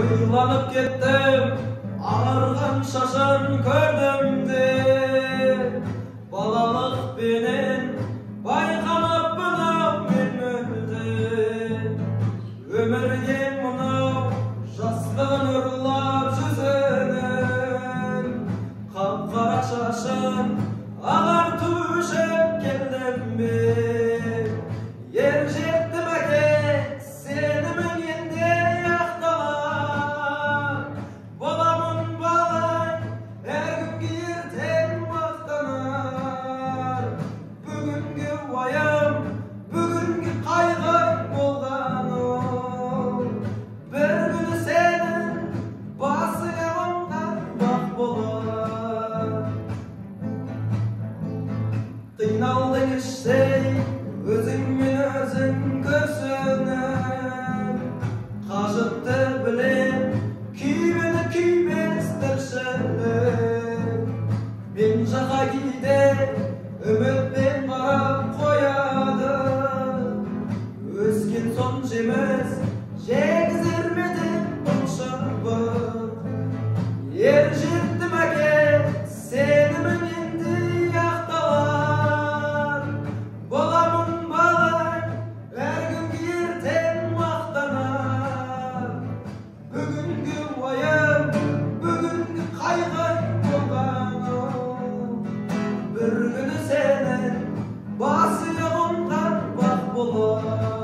Ойланып кеттім, ағарған шашын көрдім де, балалықпенен байқамаппын ау мен мүлде. Өмірге мынау жастығын ұрлап жүзінің, қап-қара шашын ағарту үшін келдім бе? Ер жеттім, әке, сенімің енді ақталар. Боламын балаң, әркімге ертең мақтанар. Бүгінгі уайым, бүгінгі қайғы болғаны, бір күні сенің басыңа қонған бақ болар. Қиналдың іштей, өзіңмен өзің күрсініп, қажытты білем, күйбені күйбес тіршілік. Мен жаққа кейде үмітпен қарап қояды, өскен соң жеміс жегізер ме деп мың шыбық. Ер жеттім, әке, сенімің енді ақталар. Боламын балаң, әркімге ертең мақтанар. Бүгінгі уайым, бүгінгі қайғы болғаны, бір күні сенің басыңа қонған бақ болар.